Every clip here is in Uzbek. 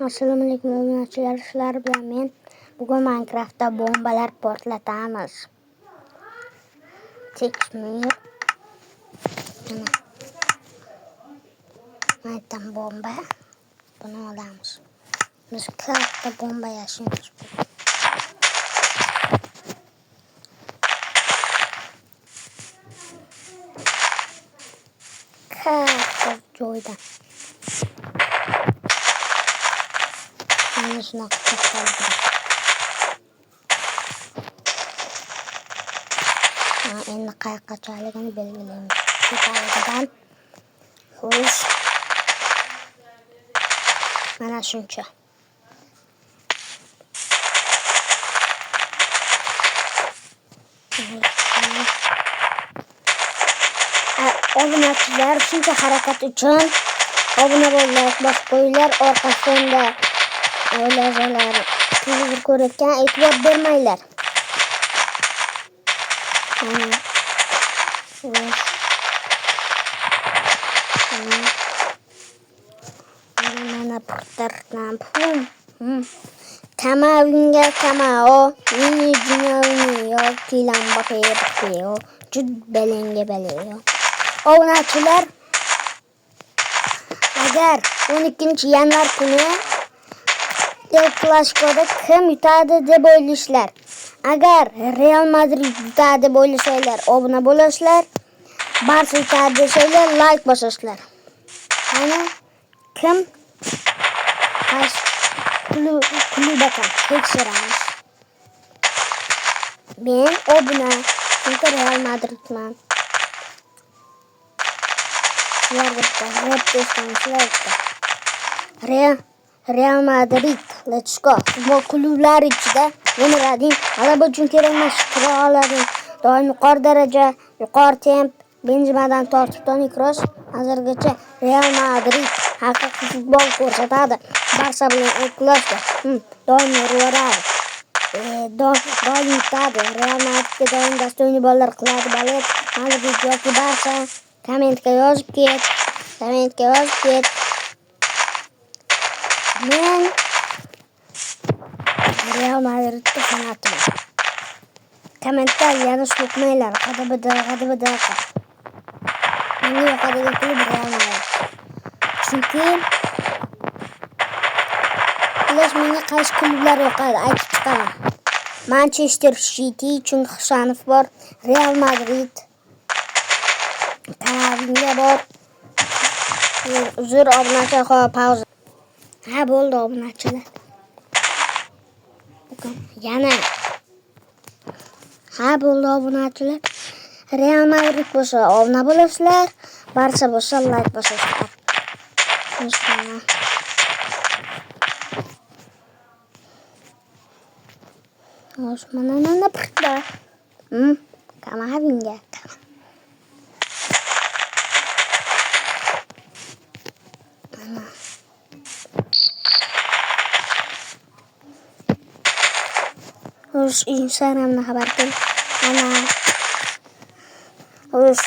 Assalomu alaykum obunachilar, sizlar bilan men. Bugun Minecraftda bombalar portlatamiz. Tekshmir. Mana. Maydan bomba. Buni olamiz. Biz katta bomba yashaymiz bugun. Katta joydan. Mana shunaqa kattaligida. Endi qayoqqachaligini belgilaymiz. Tepaligidan xo'sh. Mana shuncha. Obunachilar shuncha harakat uchun obuna bo'lib like bosib qo'yinglar. Orqa fonda oilalar televizor ko'rayotgan, e'tibor bermanglar. Mana. Xo'sh. Mana purtardan pum. Kamavinga kamao, Vini Junior, Kylian Mbappe, Mbappe, Jude Bellingham, Bellingham. Obunachilar, agar 12 yanvar kuni El Clasico'da kim yutadi deb o'ylaysizlar? Agar Real Madrid yutadi deb o'ylasanglar, obuna bo'lasizlar. Barsa yutadi desanglar, like bosasizlar. Mana kim qaysi klub ekan tekshiramiz. Men obuna, chunki Real Madridman. Sizlar bitta rep desam, sizlar bitta. Real Madrid, let's go. Futbol klublari ichida nomer 1. G'alaba uchun kerak emas, kira oladi. Doim yuqori daraja, yuqori temp, Benzemadan tortib Toni Kroos hozirgacha Real Madrid haqiqiy futbol ko'rsatadi. Barsa bilan El Clasico doim uraveradi. Doim yutadi. Real Madridga doim достойный bolalar qiladi. Balet, Madrid yoki Barsa, kommentga yozib ket. Kommentga yozib ket. Men Real Madridni fanatiman. Kommentda yana so'kmanglar. Qadabada, qadabada. Menga yoqadigan klub Real Madrid. Chunki xullas menga qaysi klublar yoqadi aytib chiqaman. Manchester City, chunki Husanov bor, Real Madrid, Kamavinga bor. Uzr obunachilar, hop, pauza. Ha, bo'ldi obunachilar. Yana. Ha, bo'ldi obunachilar. Real Madrid bo'lsa obuna bo'lasizlar, Barsa bo'lsa like bosasizlar. Mana. Xo'sh, mana mana pixda. Kamavinga. Mana. Xo'sh, Instagramda xabar qil. Mana. Xo'sh,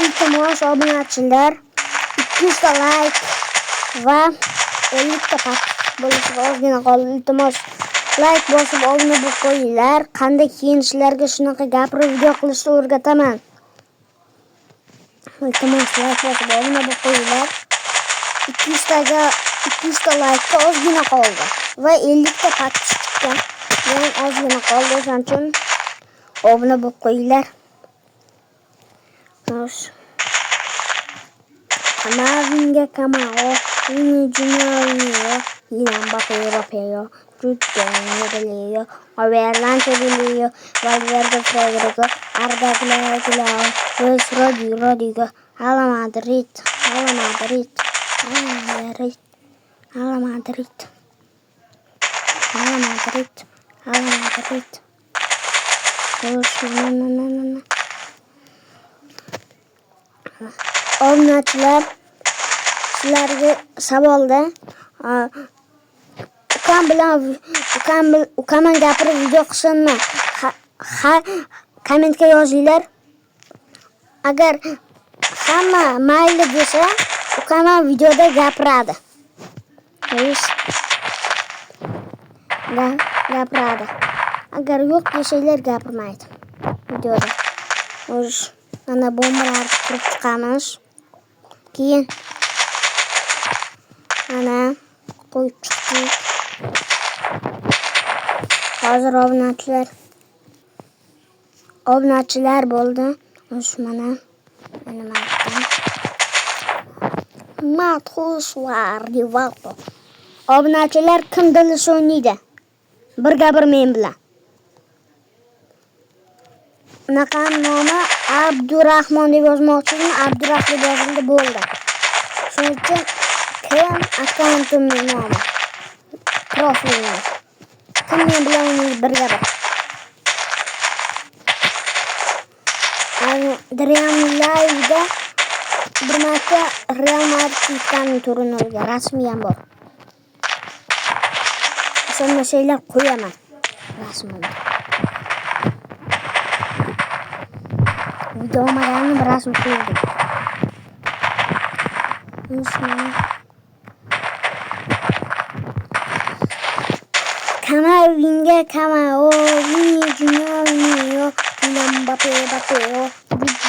iltimos obunachilar 200 ta like va 50 ta подписчик bo'lishiga ozgina qoldi. Iltimos like bosib obuna bo'lib qo'yinglar. Qanday keyin sizlarga shunaqa gapirib video qilishni o'rgataman. Iltimos like bosib obuna bo'lib qo'yinglar. 200 ta like ga ozgina qoldi va 50 ta подписчик ka ham ozgina qoldi. O'shaning uchun obuna bo'lib qo'yinglar. Xo'sh. Kamavinga Kamao, Vini Junior, Kylian Mbappe, Mbappe, Jude Bellingham, Overland Bellingham, Valverde Federico, Arda Güler, Luis Rodrigo, Hala Madrid, Hala Madrid, Hala Madrid, Hala Madrid, Hala Madrid, Hala Madrid. Xo'sh, mana, mana. Obunachilar, sizlarga savolda ukam bilan ukam bilan gapirib video qilsinmi? Ha, kommentga yozinglar. Agar hamma mayli desa, ukam ham videoda gapiradi. Xo'sh. gapiradi. Agar yo'q desanglar gapirmaydi videoda. Xo'sh, mana bombalarni qurib chiqamiz. Keyin mana qo'yib chiqdik. Hozir obunachilar bo'ldi. Xo'sh, mana Matxuslar Rivaldo. Obunachilar kim dilish o'ynaydi? Birga bir men bilan. Unaqa nomi Abdurahmon deb yozmoqchi edim. Abdurah deb yozildi, bo'ldi. Shuning uchun kim akkauntimning nomi? Profilim. Kim men bilan o'ynaydi birga bir. Dream Live'da bir marta Real Madrid yutganini to'rinolga rasmi ham bor. O'shanda şeylar qo'yaman rasmini. Video olmaganini bir rasm qo'ydim. Kamavinga Kamao, Vini Junior Nio, Mbappe Mbappe,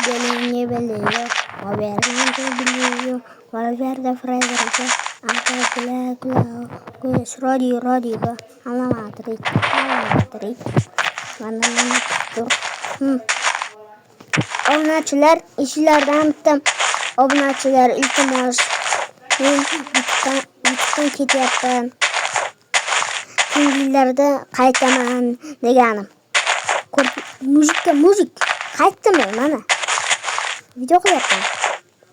Bellingham Bellingham, Valverde Bellingham, Valverde Frederico, Anta Kula Kula, Rodi Rodrigo, Hala Madrid, Madrid. Mana dur. Obunachilar, ishlardan bitta obunachilar, iltimos. Men YouTube'dan ketyapman. Keyingi yillarda qaytaman deganim. Muzikka muzik qaytdimi mana? Video qilyapman.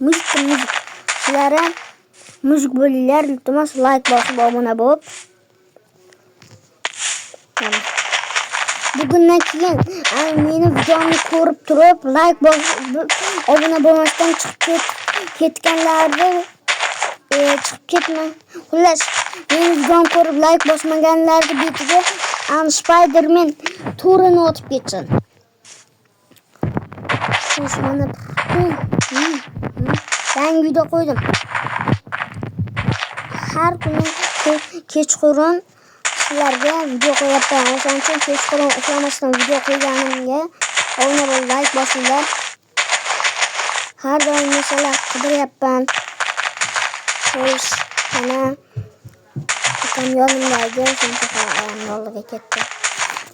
Muzikka muzik. Sizlar ham muzik bo'linglar, iltimos like bosib obuna bo'lib. Mana. Bugundan keyin meni videomni ko'rib turib like bosib obuna bo'lmasdan chiqib ketganlarni chiqib ketma. Xullas, meni videomni ko'rib like bosmaganlarni betiga Spiderman to'rini o'tib ketsin. Xo'sh, mana yangi video qo'ydim. Har kuni kechqurun sizlarga video qo'yapman. O'shaning uchun kechqurun uxlamasdan video qo'yganimga obuna bo'lib like bosinglar. Har doim narsalar qidiryapman. Xo'sh, mana ukam yonimda edi, o'shaning uchun ayamning oldiga ketdi.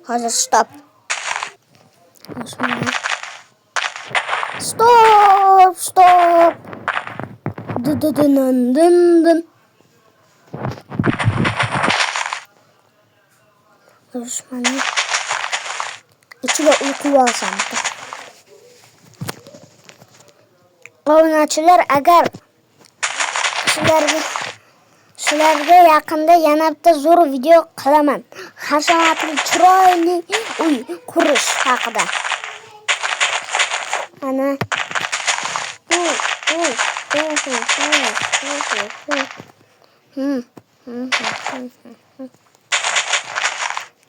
Hozir stop. Xo'sh, mana. Stop, stop. Dı-dı-dın dın dın. Xo'sh, mana ichiga uyqu olsam. Obunachilar, agar sizlarga yaqinda yana bitta zo'r video qilaman. Hashamatli, chiroyli uy qurish haqida. Mana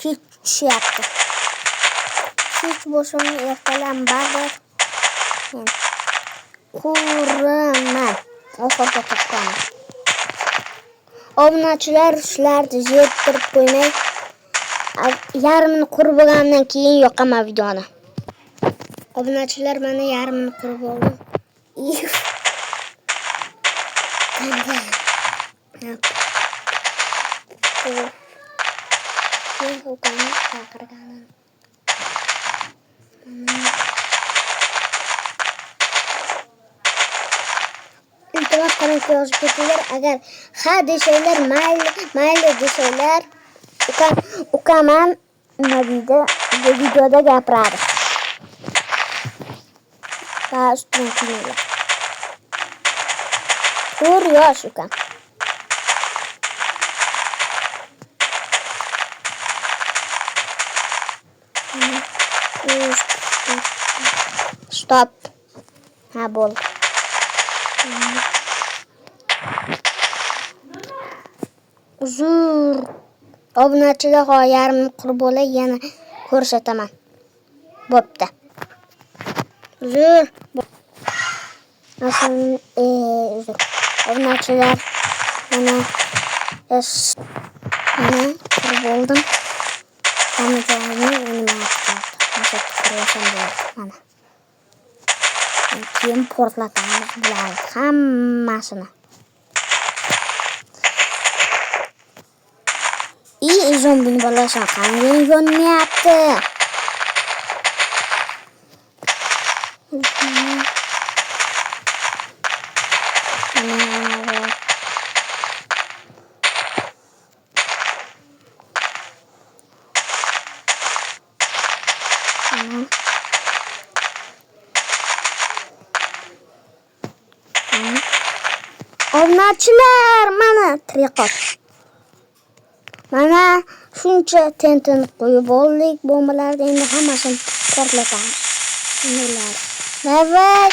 kech tushyapti. Kech bo'lsin, ertalab baribir men quraman. Oxirgacha quraman. Obunachilar, shularni zeriktirib qo'ymay, yarmini qurib bo'lgandan keyin yoqaman videoni. Obunachilar, mana yarmini qurib oldim. Iltimos kommentga yozib ketinglar. Agar ha desanglar, mayli desanglar, ukaman nima deydi, videoda gapiradi. Va ustidan kulinglar. 4 yosh ukam. Stop. Ha, bo'ldi. Uzr. Obunachilar, hozir yarmini qurib bo'lay, yana ko'rsataman. Bo'pti. Uzr. Masalan, uzr. Obunachilar, mana Mana qurib oldim. Hamma joyini endi mana qurib olsam bo'ladi. Mana. Keyin portlatamiz bularni hammasini. И zombini bolasi qanday yonmayapti? Obunachilar, mana triqot. Mana shuncha tentini qo'yib oldik. Bombalarni endi hammasini portlatamiz. Bunlar. Давай.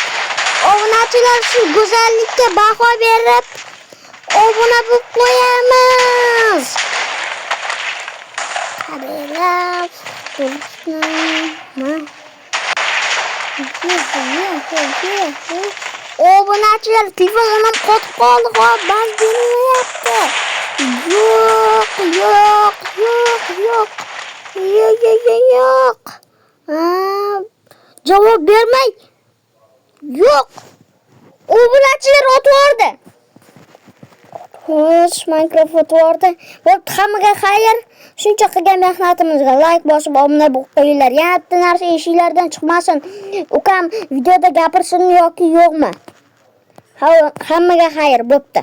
Obunachilar shu go'zallikka baho berib obuna bo'lib qo'yamiz. Qaranglar, tursin. Obunachilar, telefonim ham qotib qoldi, hop, bas bermayapti. Yo'q, yo'q, yo'q, yo'q. Yo'q, yo'q, yo'q, yo'q. Ha, javob bermay. Yo'q. Obunachilar otib yubordi. Xo'sh, Minecraft o'tib yubordi. Bo'pti, hammaga xayr. Shuncha qilgan mehnatimizga like bosib obuna bo'lib qo'yinglar. Yana bitta narsa eshiklardan chiqmasin. Ukam videoda gapirsin yoki yo'qmi? Hammaga xayr, bo'pti.